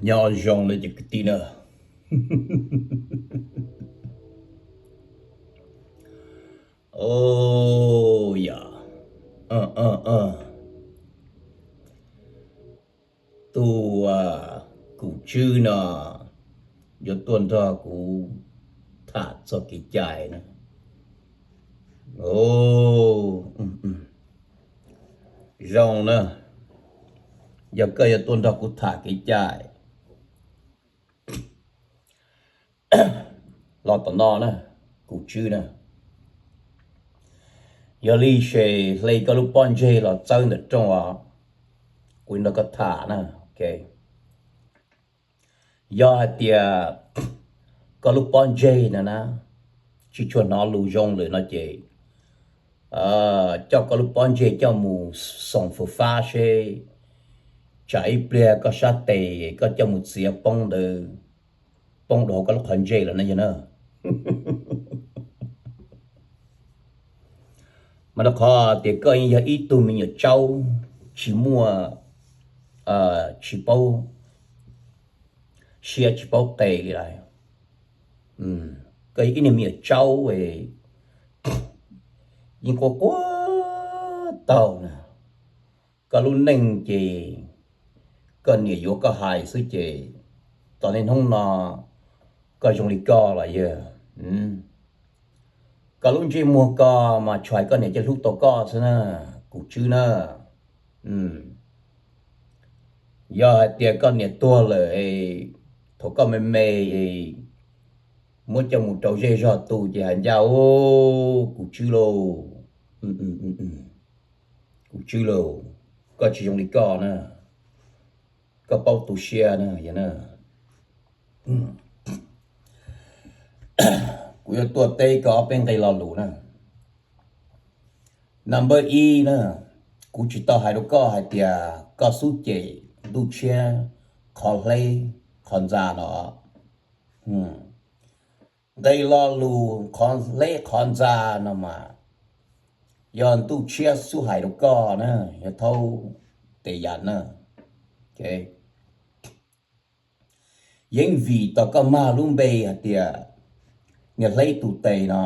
Nyob zoo na cov kwv tij na. O, yog tus, kum Tswb no yuav tuaj nrog kuv tham txog kev cai na. Zoo na, yog koj yuav tuaj nrog kuv tham kev cai los tom no na, kum Tswb na. Yog li ces hle koj lub pob ntseg los txawb ntawm rooj os, kuv nrog koj tham na. Yog hais tias koj lub pob ntseg no na tsis tshua hnov lus zoo lawm no ces coj koj lub pob ntseg coj mus xoom fwm fab seb tsam ib pliag koj sab tes koj coj mus txiav poob ntawd, poob rau hauv koj lub qhov ntsej lawm no yog na. Mas rau qhov tias koj yeej yog ib tug me nyuam tsaub tsis muaj, tsis paub siab tsis paub qe li lawm. Koj yog ib niag me nyuam tsaub yeej quaj quaj taug na. Koj lub neej ces koj niam yuav koj hais xwb ces tos niaj hnub no koj zoo li koj los yog koj lub ntsej muag ko mas tsuas hais koj niam coj hlub tau koj xwb na, kum Tswb na. Yog hais tias koj niam tuag lawm, thaum koj me me muab coj mus rau zej zog tu ces hais ncaj, kum Tswb lauj, kum Tswb lauj, koj tsis zoo li koj na, koj paub tu siab na. Kuv yuav tuaj teb koj ob peb nqe lo lus na. Number ib na, kuv tsis tau hais rau koj hais tias koj xub cem Ntuj Tshiab qhov hleb qhov ntxa no. Nqe lo lus qhov hleb qhov ntxa no mas yog Ntuj Tshiab xub hais rau koj na, yog thaub tes yas na. Yeej vim tau koj mag lub npe hais tias niag hleb tus tes no.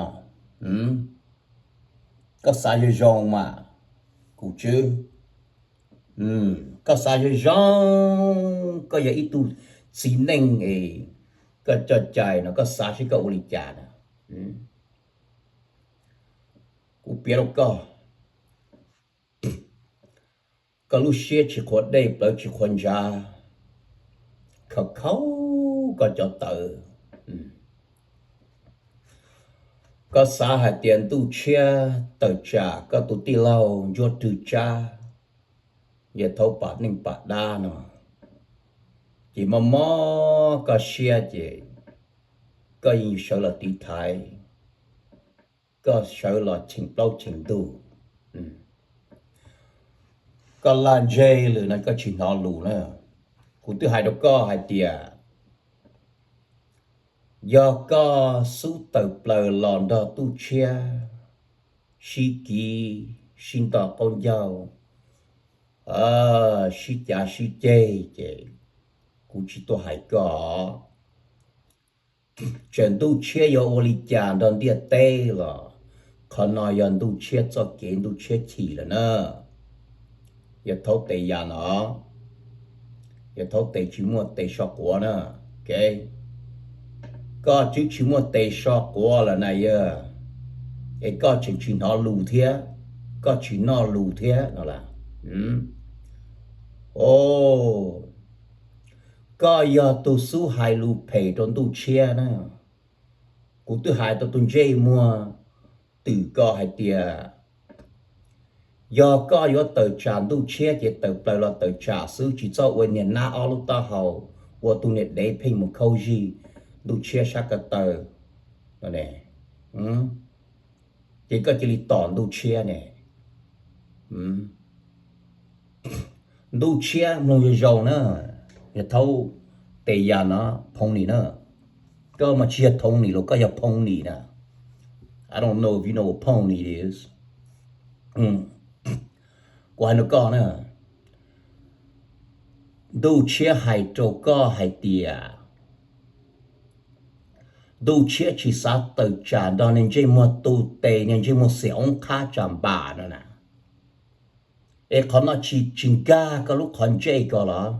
Koj xav zoo zoo mas, kum Tswb, koj xav zoo zoo, koj yog ib tug txiv neej es koj coj cai no koj xav seb koj ua li cas na. Kuv piav rau koj, koj lub siab tsis qhuas dej plawv tsis qhuas ntsa, khaws khaub koj cov tawv. Koj xav hais tias Ntuj Tshiab tawm tsam koj tus tij laug Ntsuab Rwg Tsab, yog thaub pam neej pam dab no, ces mob mob koj siab ces koj yeej sawv los tiv thaiv, koj sawv los cheem plaub cheem ntug. Koj laj ntseg lawm no koj tsis hnov lus na. Kuv twb hais rau koj hais tias yog koj xub tawm plaws los nrog Ntuj Tshiab sib kiv sib nto qaub ncaug, sib cav sib ceg ces kuv tsis tuaj hais koj. Txawm Ntuj Tshiab yuav ua li cas nrog ntiaj teb los qhov no yog Ntuj Tshiab txoj kev Ntuj Tshiab chim lawm na. Yog thaub tes yas no, yog thaub tes tsis muaj tes so quav na. Koj twb tsis muaj tes so quav lawm na yog, es koj tseem tsis hnov lus thiab, koj tsis noj lus thiab no las. Koj yog tus xub hais lus phem rau Ntuj Tshiab na. Kuv twb hais tau tus ntsej muag twm ko hais tias yog koj yuav tawm tsam Ntuj Tshiab ces tawm plaws los tawm tsam xwb, tsis txhob ua niag nab ob lub taub hau, ua tus niag dev pheej mus khaub zig Ntuj Tshiab sab ko taw no ne. Ces koj cia li tom Ntuj Tshiab ne. Ntuj Tshiab mloog zoo zoo na, yog thaub tes yas no, phoo nis na. Koj mas tsis yog thoov nis los koj yog phoo nis na. I don't know if you know what pony is. Kuv hais rau koj na, Ntuj Tshiab hais rau koj hais tias Ntuj Tshiab tsis xav tawm tsam nrog niag ntsej muag tu tes, niag ntsej muag xiam oob qhab tsam npam no na. Es qhov no tsis, tsis nkag koj lub qhov ntsej ko los?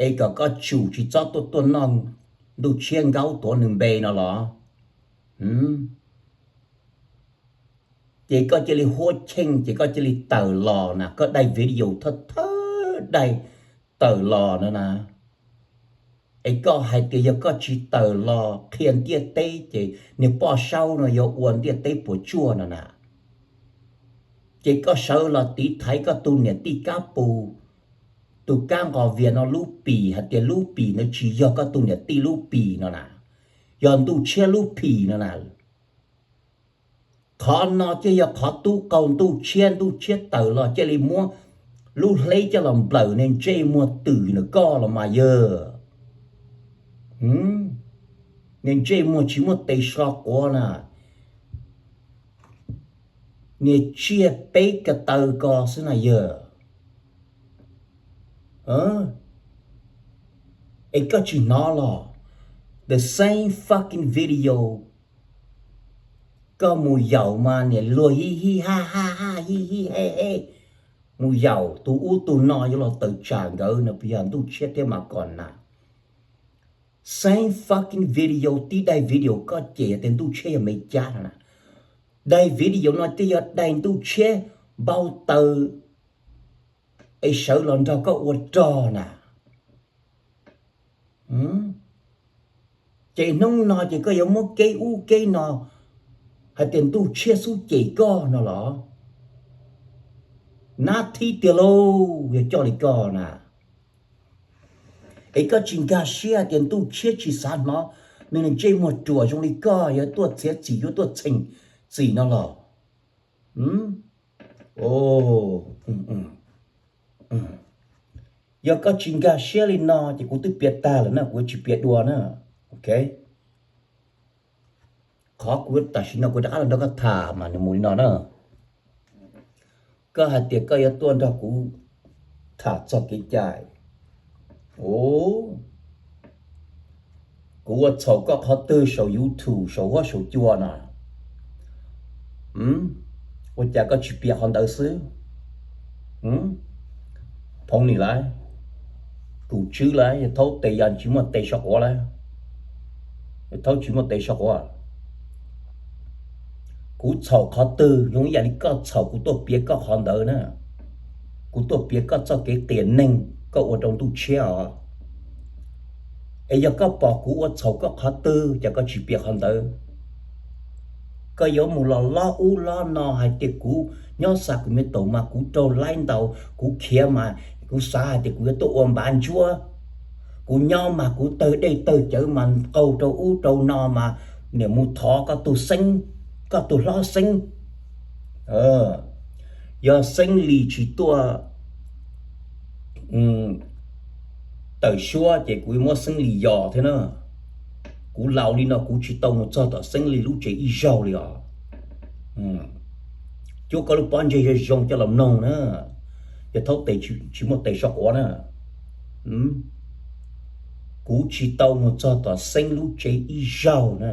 Es kom koj tsum tsis txhob tuaj tuaj noj Ntuj Tshiab nkaub tuav nws npe no los? Ces koj cia li huab cheej ces koj cia li tawm los na, koj dai video thawj thawj dai tawm los no na. Es koj hais tias yog koj tsis tawm los qhia ntiaj teb ces niag Poj Saub no yuav ua ntiaj teb puas tsuaj no na. Ces koj sawv los tiv thaiv koj tus niam tij Kab Pus, tus kab nqos vias no lub pim hais tias lub pim ntawd tsis yog koj tus niam tij lub pim no na, yog Ntuj Tshiab lub phim no na. Qhov no ces yog qhov tub qaug Ntuj Tshiab, Ntuj Tshiab tawm los cia li muab lub hleb coj los nplawm niag ntsej muag twm ntawm koj los mas yawg. Niag ntsej muag tsis muaj tes so quav na, niag tsiaj peb ka taw ko xwb na yawg. Es koj tsis hnov los? The same fucking video. Koj mus yaum mas niam luag hij hij haj haj haj hij hij he he, mus yaum tus ub tus no yuav los tawm tsam nkawd no, puas yog Ntuj Tshiab thiab mas kom na? Same fucking video, tib daim video koj cem tias Ntuj Tshiab yog me cab no na. Daim video no twb yog daim Ntuj Tshiab npau taws es sawv los nrog koj ua rog na. Ces hnub no ces koj yuav muab keb ub keb no hais tias Ntuj Tshiab xub cem koj no los? Nab thib tiag lauj, yog coj li koj na. Es koj tsis nkag siab hais tias Ntuj Tshiab tsis xav hnov nws ntsej muag ruam zoo li koj yuav tuaj txiav txim yuav tuaj txheem txim no los? Yog koj tsis nkag siab li no ces kuv twb piav tag lawm na, kuv tsis piav dua na. Qhov kuv tam sim no kuv rov qab los nrog koj tham mas nws mus li no na. Koj hais tias koj yuav tuaj nrog kuv tham txog kev cai. Kuv ua txhaum koj qhov twg saum YouTube saum huab saum cua no? Ua cas koj tsis piav qhov ntawd xwb? Phoov nim lawm, tus tswb lawm, yog thaub tes yog tsis muaj tes so quav lawm, yog thaub tsis muaj tes so quav. Kuv txhaum qhov twg zoo ib yam li koj txhaum kuv tuaj piav koj qhov ntawd na? Kuv tuaj piav koj txoj kev qias neeg koj ua rau Ntuj Tshiab os. Es yog koj pom kuv ua txhaum koj qhov twg ces koj tsis piav qhov ntawd. Koj yuav mus los lob ub lob no hais tias kuv nyob xa kuv me taum mas kuv raug laib ntaus, kuv khiav mas kuv xav hais tias kuv yuav tuaj ua npav ntsuab. Kuv nyob mas kuv tawg dej tawg cawv mas qaug rau ub rau no mas niam mus thov koj tus xeeb, koj tus hlob xeeb. Yog xeeb lis tsis tuaj tawm suab ces kuv muab xeeb lis yos thiab na. Kuv laus li no kuv tsis tau mus txog tom xeeb lis lub tsev ib zaug li os. Cuab koj lub pob ntseg zoo zoo coj los mloog na, yog thaub tes tsis muaj tes so quav na. Kuv tsis tau mus txog tom xeeb lub tsev ib zaug na.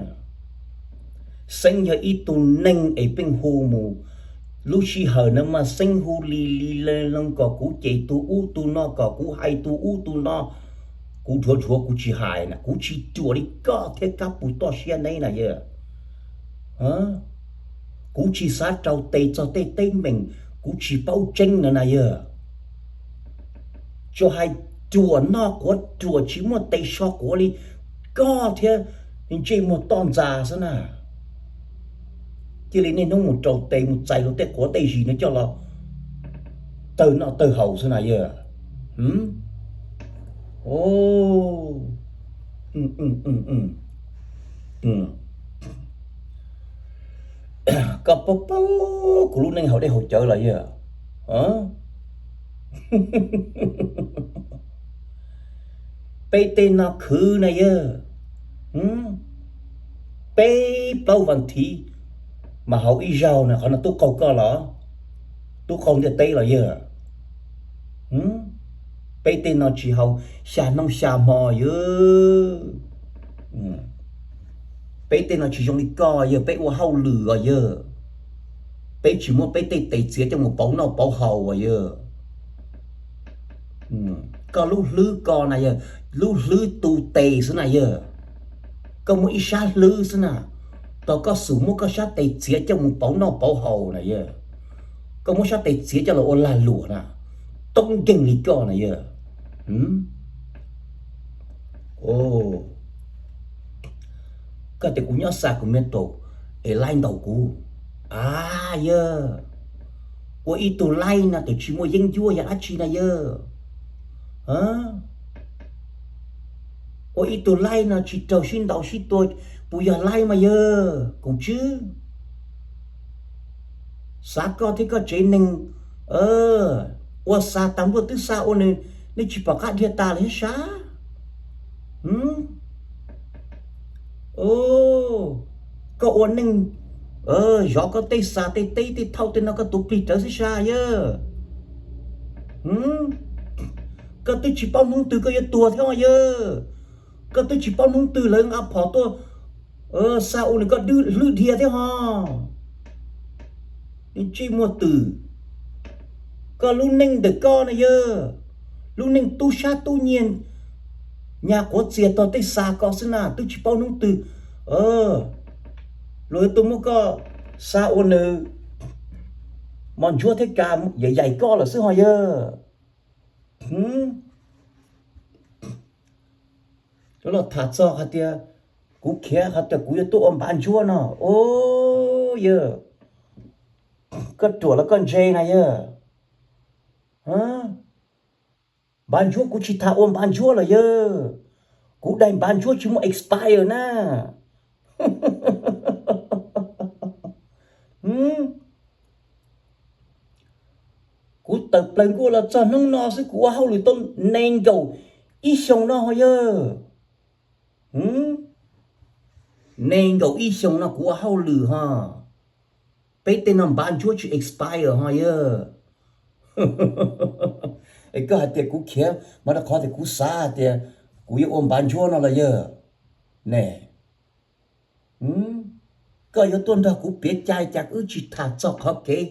Xeeb yog ib tug neeg es pheej hu mus, lub sij hawm na mas xeeb hu li li le loo kom kuv cem tus ub tus no, kom kuv hais tus ub tus no. Kuv dhuav dhuav kuv tsis hais na, kuv tsis ruam li koj thiab kab puas toj siab neb na yawg. Kuv tsis xav rau tes txog tej teeb meem kuv tsis paub tseeb no na yawg. Tsuas hais ruam noj quav ruam tsis muaj tes so quav li koj thiab ntsej muag toj ntxas xwb na. Cia li niaj hnub mus rau tes mus txais luag tej quav tej zis no coj los tawg noj tawg haus xwb na yawg. Koj paub paub kuv lub neej haus dej haus cawv los yawg. Peb tej no khwv na yawg, peb plaub vas thiv mas haus ib zaug na, qhov no tub qaug koj los, tub qaug ntiaj teb los yawg. Peb tej no tsis haus xya hnub xya hmo yog. Peb tej no tsis zoo li koj yog, peb ua hauj lwm os yog. Peb tsis muab peb tej tes txiav coj mus pauv noj pauv haus as yog. Koj lub hlwb ko na yog, lub hlwb tu tes xwb na yog. Koj muaj ib sab hlwb xwb na, tos koj xub muab koj sab tes txiav coj mus pauv noj pauv haus na yog. Koj muab sab tes txiav coj los ua lag luam na, toob nkeeg li koj na yog. Koj tias kuv nyob xa kuv me tus es laij ntaus kuv. A yog, ua ib tug laij no tus tsis muaj yeeb ncuab yog dab tsi na yog? Ua ib tug laij no tsis raug sib ntaus sib tua, puas yog laij mas yog? Kuv tswb, xav koj thiab koj tsev neeg ua xa tas npuaj twb xa ua nws, nej tsis pom qab dhia tas los thiab sab. Koj ua neej zov koj tej xa tej teb tej thauj tej no koj tuav plig rawv xwb sab yog. Koj twb tsis paub hnub twg koj yuav tuag thiab yog. Koj twb tsis paub hnub twg lawv nqa phom tuaj xa ua nws koj hlwb dhia thiab ho. Ntsej muag twm, koj lub neej ntawm koj na yog, lub neej tub sab tub nyiag, nyas quav txias tog tej xa koj xwb na, twb tsis paub hnub twg luag yuav tuaj muab koj xa ua nws mos ntsuab thiab kas yaim yaim koj lawm xwb ho yog. Los tham txog hais tias kuv khiav hais tias kuv yuav tuaj ua npav ntsuab no, o yog, koj ruam los koj ntse na yog. Npav ntsuab kuv tsis tham ua npav ntsuab los yog, kuv daim npav ntsuab tsis muaj expire na. Kuv tawm plaws nkuaj los txog hnub no xwb kuv ua hauj lwm tau nees nkaum ib xyoos no ho yog. Nees nkaum ib xyoos no kuv ua hauj lwm ho. Peb tej no npav ntsuab tsis expire ho yog. Es koj hais tias kuv khiav mas rau qhov tias kuv xav hais tias kuv yuav ua npav ntsuab no los yog? Ne, koj yuav tuaj nrog kuv piav cai cas wb tsis tham txog qhov kev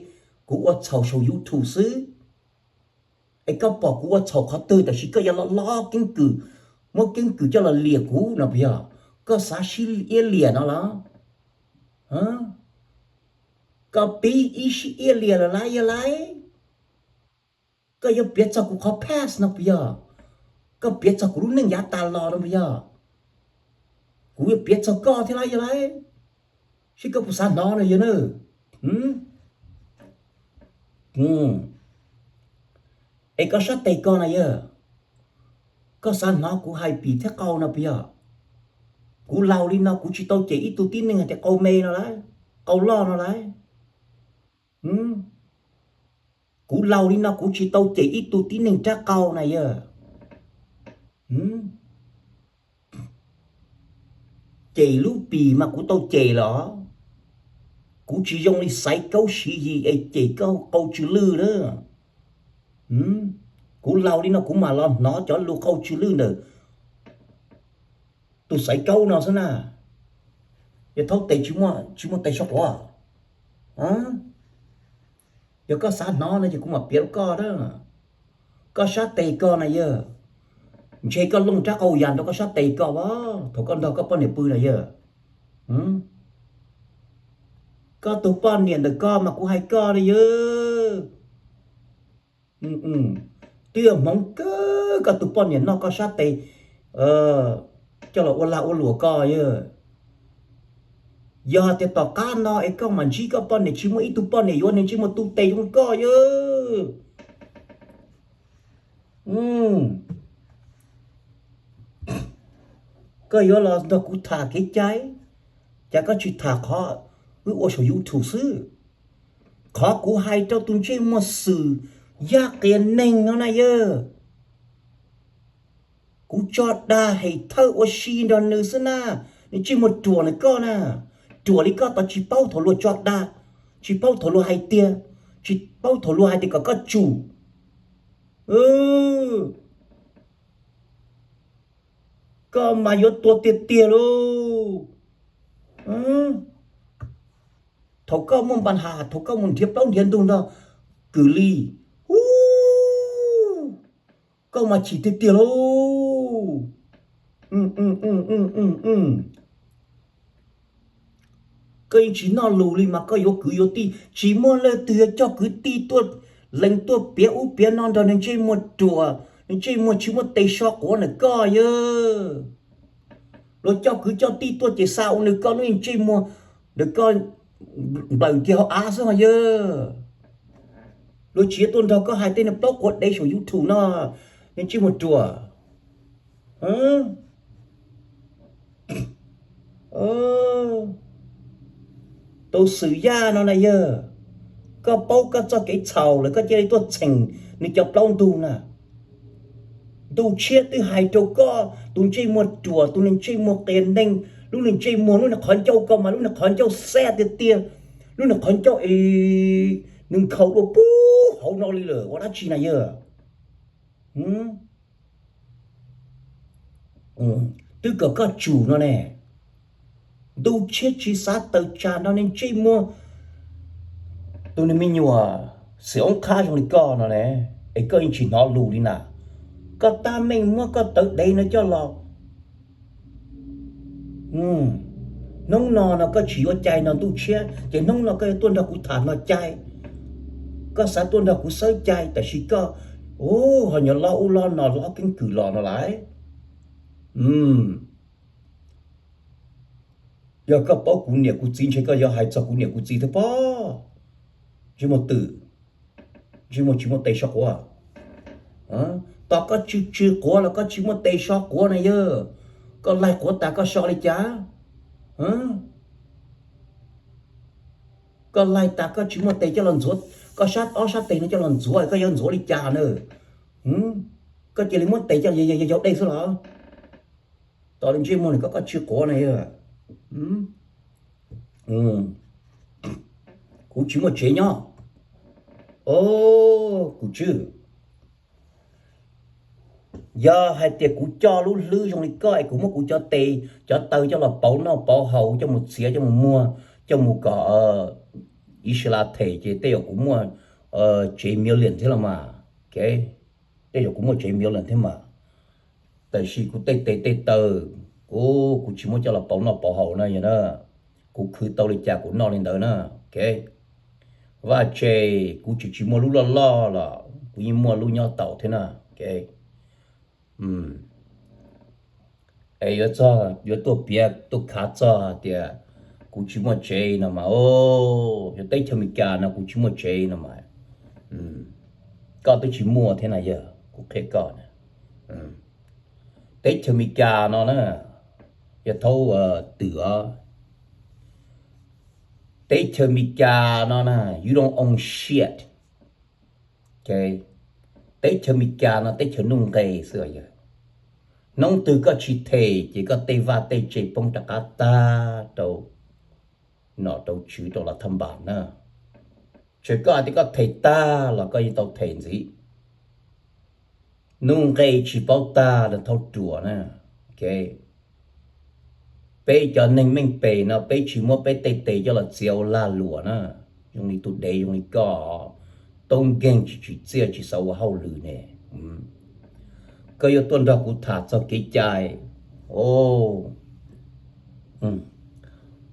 kuv ua txhaum saum YouTube xwb. Es koj pom kuv ua txhaum qhov twg tam sim koj yuav lo lo keeb kwm, muab keeb kwm coj los liam kuv no puas yog? Koj xav sib iab liam no los? Koj pib ib sib iab liam lawm lauj yog lauj? Koj yuav piav txog kuv qhov past no puas yog? Koj piav txog kuv lub neej yav tas los no puas yog? Kuv yuav piav txog koj thiab lauj yog lauj? Seb koj puas xav hnov no yog na? Es koj sab tes ko na yog, koj xav hnov kuv hais pim thiab qau no puas yog? Kuv laus li no kuv tsis tau cem ib tug tib neeg hais tias qau me no lauj, qau loj no lauj. Kuv laus li no kuv tsis tau cem ib tug tib neeg rab qau na yog. Cem lub pim mas kuv tau cem los, kuv tsis zoo li Xaiv Kaub Siv Yis es cem koj qau tsw lwj na. Kuv laus li no kuv mam los hnov cov lus qau tsw lwj ntawm tus Xaiv Kaub no xwb na. Yog thaub tes tsis muaj tes sab quav. Yog koj xav hnov no ces kuv mam piav rau koj na. Koj sab tes ko na yog, ntshe koj looj rab qau yas rau koj sab tes ko as thaum koj nrog koj poj niam pw na yog. Koj tus poj niam ntawm koj mas kuv hais koj li yog, twb yog hmoov kawg koj tus poj niam noj koj sab tes coj los ua lag ua luam koj yog. Yog tias tom qab no es koj mam ntsib koj poj niam tsis muaj ib tug poj niam yuav nws ntsej muag tu tes zoo koj yog. Koj yuav los nrog kuv tham kev cai, cas koj tsis tham qhov wb ua saum YouTube xwb? Qhov kuv hais rau tus ntsej muag xwm Yaj Qias Neeg no na yog, kuv tso dag hem thawj ua si nrog nws xwb na. Nws ntsej muag ruam na koj na, ruam li koj tos tsis paub thaum luag tso dag, tsis paub thaum luag hais tiag, tsis paub thaum luag hais tias kom koj tsum. koj mas yuav tuag tiag tiag lauj. Thaum koj muaj npa has, thaum koj mus nrhiav plaub nrhiav ntug nrog Kwm Lis, u, koj mas chim tiag tiag lauj. Koj yeej tsis noj lus li mas koj yuav kwv yuav tij, tsis muaj leej twg yuav coj kwv tij tuaj lees tuaj piav ub piav no nrog nws ntsej muag ruam, nws ntsej muag tsis muaj tes so quav ntawm koj yawg. Luag coj kwv coj tij tuaj ces xa ua nws koj lub ntsej muag ntawm koj nplawm kiag hauv av xwb ho yawg. Luag tsis yuav tuaj nrog koj hais tej niag plaub quav dev saum YouTube no, nws ntsej muag ruam. Tus Xwm Yaj no na yawg, koj paub koj txoj kev txhaum lawm koj cia li tuaj txheem nws cov plaub ntug na. Ntuj Tshiab twb hais rau koj tus ntsej muag ruam, tus niag ntsej muag qias neeg, lub niag ntsej muag, lub niag qhov ncauj koj mas lub niag qhov ncauj xab tiag tiag, lub niag qhov ncauj es nws nkhaus dua puag hauv no li lawm ua dab tsi na yawg? Twb kom koj tsum no ne. Ntuj Tshiab tsis xav tawm tsam no niag ntsej muag, tus niag me nyuam xim oob qhab zoo li koj no ne, es koj yeej tsis hnov lus li na. Koj tab meeg muab koj tawv dev no coj los. Hnub no no koj tsis yuav cai no Ntuj Tshiab, ces hnub no koj yuav tuaj nrog kuv tham no cai. Koj xav tuaj nrog kuv xawb cai tab sis koj ho nyob lob ub lob no lob keeb kwm los no lawm. Yog koj paub kuv niam kuv txiv ntshe koj yuav hais txog kuv niam kuv txiv thiab pob. Ntsej muag twm, ntsej muag tsis muaj tes so quav. Tos koj tsw tsw quav los koj tsis muaj tes so quav na yawg. Koj laig quav tas koj so li cas? Koj laig tas koj tsis muaj tes coj los ntxuav, koj sab ob sab tes no coj los ntxuav koj yuav ntxuav li cas na? Koj cia li muab tes coj los yog yog dej xwb los? Tos li ntsej muag nws koj koj tsw quav na yawg. Kuv tsis muaj tsev nyob. Kuv tswj. Yog hais tias kuv coj lub hlwb zoo li koj es kuv muab kuv cov tes cov taw coj los pauv noj pauv haus, coj mus txiav coj mus muag, coj mus kom Ixalas them ces tej zaum kuv muaj tsev million thiab los mas. Tej zaum kuv muaj tsev million thiab mas. Tab sis kuv tej tes tej taw, kuv, kuv tsis muab coj los pauv noj pauv haus na yog na. Kuv khwv tau li cas kuv noj li ntawd na. Vaj tse, kuv tseem tsis muaj lub loj loj los kuv yeej muaj lub nyob tau thiab na. Es yuav tuaj piav tuaj khav txog tias kuv tsis muaj tsev no mas, yog teb chaws Amelikas no kuv tsis muaj tsev no mas, koj twb tsis muaj thiab na yog kuv qhia koj na. Teb chaws Amelikas no na, yog thaub twm os, teb chaws Amelikas no na, you don't own shit. Teb chaws Amelikas no teb chaws nuj nqes xwb os yawg. Hnub twg koj tsis them ces koj tej vaj tej tse poob rov qab tag rau nom rau tswv rau los thaj npas na. Txawm koj hais tias koj them tag los koj yeej tau them ntxiv. Nuj nqes tsis paub tag los thaub ruam na. Peb cov neeg meej pem no peb tsis muab peb tej tes coj los txiav ua lag luam na. Zoo li tus dev zoo li koj, toob nkeeg tsis tsim txiaj tsis xav ua hauj lwm ne. Koj yuav tuaj nrog kuv tham txog kev cai,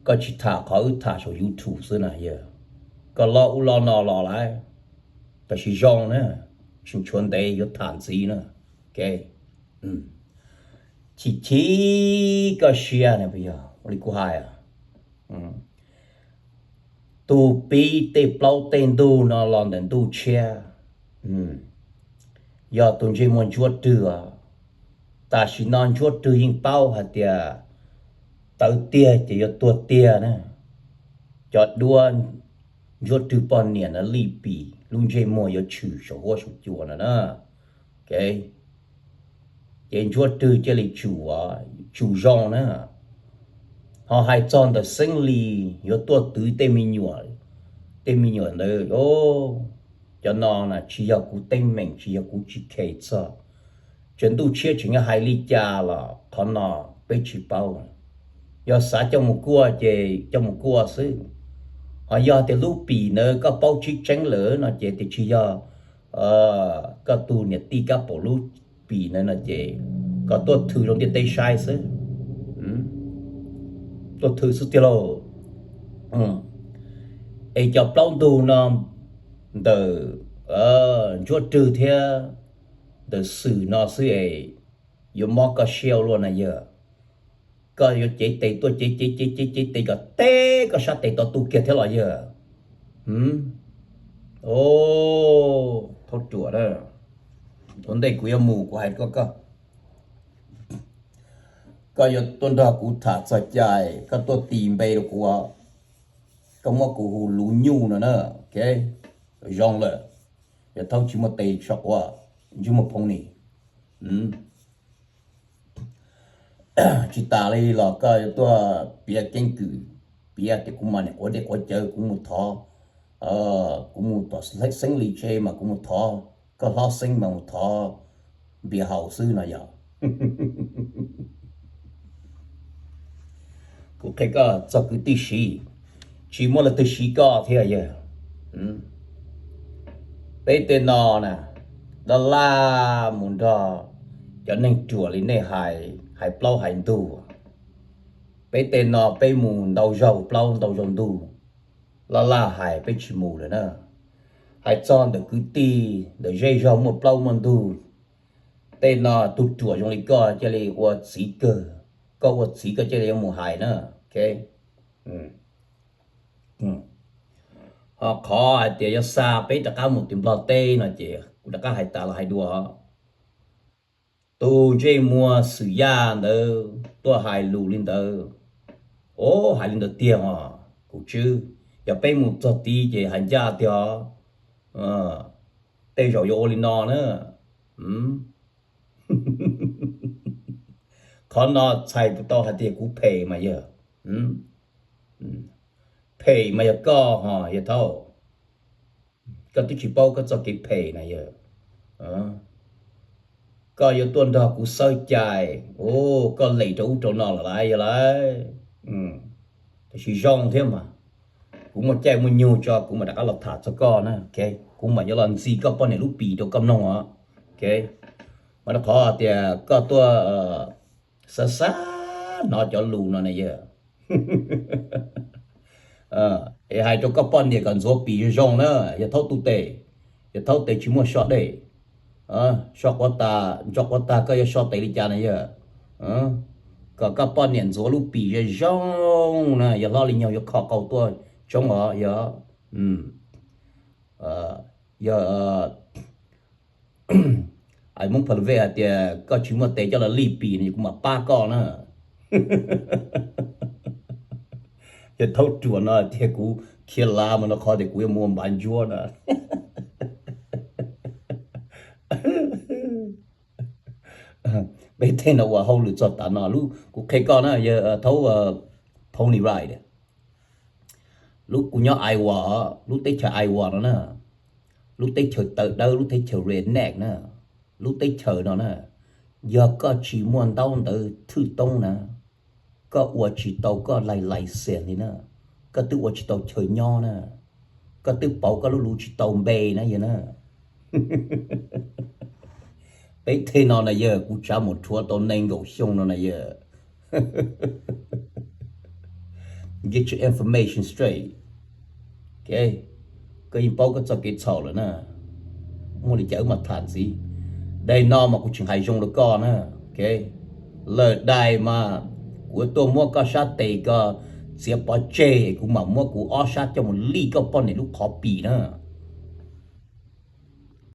koj tsis tham qhov wb tham saum YouTube xwb na yog. Koj lo ub lo no los lawm, tab sis zoo na, tsis tshuav ntev yuav tham ntxiv na. Chim chim koj siab na, yog ua li kuv hais, tus piv tej plaub tej ntug no los ntawm ntuj tshiab, yog tus ntsej muag Ntsuab Rwg os. Tam sim no Ntsuab Rwg yeej paub hais tias tawv tiag ces yuav tuag tiag na. Cov duab Ntsuab Rwg poj niam na lij pim lub ntsej muag yuav tshwm saum huab saum cua no na. Ces Ntsuab Rwg cia li tsum, tsum zoo na. Ho hais txog ntawm Xeeb Lis yuav tuaj twv tej me nyuam, tej me nyuam ntawd, cov no na tsis yog kuv teeb meem, tsis yog kuv tsis khes txog. Tsav ntuj tshiab tseem yuav hais li cas los qhov no peb tsis paub. Yog xav coj mus kuaj ces coj mus kuaj xwb. Ho yog tias lub pim ntawd koj paub tseeb tseeb lawm no ces tiam sis yog koj tus niam tij kab paum lub pim ntawd no ces koj tuaj thw rau ntiaj teb saib xwb. Tuaj thw xwb tiag lauj. Es cov plaub ntug no ntawm Ntsuab Rwg thiab ntawm Xwm no xwb es yuav mob koj siab ua luaj na yawg. Koj yuav cev tes tuaj cev cev cev cev cev tes kom teb koj sab tes tau tu kiag thiab los yawg. Thaub ruam, ua ntej kuv yuav mus kuv hais koj, koj yuav tuaj nrog kuv tham txog cai, koj tuaj tis npe rau kuv, koj muab kuv hu luv nyuj no na, zoo lawm. Yawg Thaub tsis muaj tes so quav, ntsej muag phooj ywg. Tsis tas li los koj yuav tuaj piav keeb kwm, piav tias kuv mas niam quav dej quav cawv, kuv mus thov, kuv mus tom xeeb li tse mas kuv mus thov, koj hlob xeeb mas mus thov npias haus xwb no yog. Kuv qhia koj txog kwv tij siv, tsis muaj leej twg siv koj thiab yawg. Peb tej no na, dab laj mus nrog cov neeg ruam li nej hais, hais plaub hais ntug. Peb tej no peb mus ntau zaug plaub ntau zaug ntug, laj laj hais peb tsis mus lawm na. Hais txog ntawm kwv tij ntawm zej zog muaj plaub muaj ntug, tej no tug ruam zoo li koj cia li ua txiv kawg, koj ua txiv koj cia li yuav mus hais na. Ho qhov hais tias yog xa peb rov qab mus tim Nplog teb no ces kuv rov qab hais tas los hais dua. Tus ntsej muag Xwm Yaj ntawd tuaj hais lus li ntawd, o, hais li ntawd tiag os kuv tswb. Yog peb mus txog tid ces hais ncaj tiag os. Tej zaum yuav ua li no na. Qhov no txhais tau hais tias kuv phem mas yog, phem mas yog koj ho yawg Thaub. Koj twb tsis paub koj txoj kev phem na yawg. Koj yuav tuaj nrog kuv xawb cai, o, koj lem rau ub rau no los lawm yog lawm. Tab sis zoo thiab mas, kuv muaj caij muaj nyoog tso kuv mam rov qab los tham txog koj na. Kuv mam yuav los ntxig koj poj niam lub pim rau koj mloog os. Mas rau qhov tias koj tuaj xav xav hnov cov lus no na yawg. Es hais rau koj poj niam kom ntxuav pim zoo zoo na, yawg Thaub tu tes, yawg Thaub tes tsis muaj so dej. So quav tas, ntso quav tag koj yuav so tes li cas na yawg? Kom koj poj niam ntxuav lub pim zoo zoo na, yawg hlob li nyoog yuav kho qau tuaj tsoob os yawg. Yog Hmoob Pha Laj Vej hais tias koj tsis muaj tes coj los lij pim no kuv mam pab koj na. Yawg Thaub ruam no tias kuv khiav lav mus no qhov tias kuv yuav mus ua npav ntsuab na. Peb tej no ua hauj lwm txog tav no, kuv qhia koj na yawg Thaub, Pony Ride. Lub kuv nyob Iowa, lub teb chaws Iowa no na, lub teb chaws tawv dawb, lub teb chaws redneck na, lub teb chaws no na, yog koj tsis muaj ntaub ntawv thwj toob na, koj ua tsis tau koj license li na, koj twb ua tsis tau chaw nyob na, koj twb pauv koj lub lus tsis tau npe na yawg na. Peb tej no na yawg, kuv tsav mus rhuav tau nees nkaum xyoo no na yawg. Get your information straight. Koj yeej paub koj txoj kev txhaum lawm na. Muaj li cas wb mam tham ntxiv. Daim no mas kuv tseem hais zoo rau koj na. Lawm daim mas kuv yuav tuaj muab koj sab tes ko txiav pov tseg, kuv mam muab kuv ob sab coj mus lij koj poj niam lub qhov pim na.